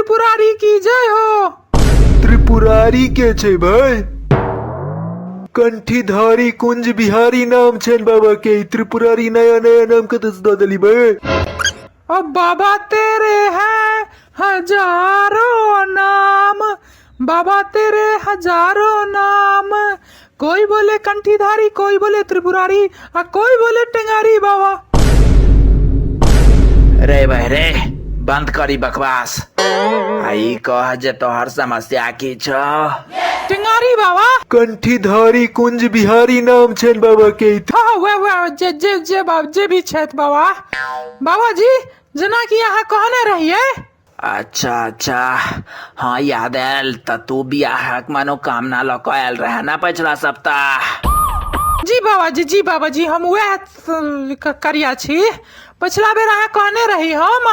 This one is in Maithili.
त्रिपुरारी की जय हो। त्रिपुरारी के छै भाई? कंठीधारी कुंज बिहारी नाम छनि बाबा के। ई त्रिपुरारी नया नया नाम कतऽ से दऽ देली बे? ओ बाबा तेरे हैं हजारों नाम, बाबा तेरे हजारों नाम, कोई बोले कंठीधारी, कोई बोले त्रिपुरारी आ कोई बोले टेंगारी बाबा। रे भाई रे, बंद करी बकवास आ ई कह जे तोहर समस्या की छौ। टेंगारी बाबा। कंठीधारी कुंज बिहारी नाम छनि बाबा के। हाँ वएह वएह जे जे जे बाबा जे भी छथि बाबा। बाबा जी, जेना कि अहाँ कहने रहियै। अच्छा अच्छा, हाँ याद आयल, तऽ तू बियाहक मनोकामना लऽ कऽ आयल रहे ना पछिला सप्ताह? जी बाबा जी, जी बाबा जी, हम वएह करिया छी। पछिला बेर अहाँ कहने रही हम।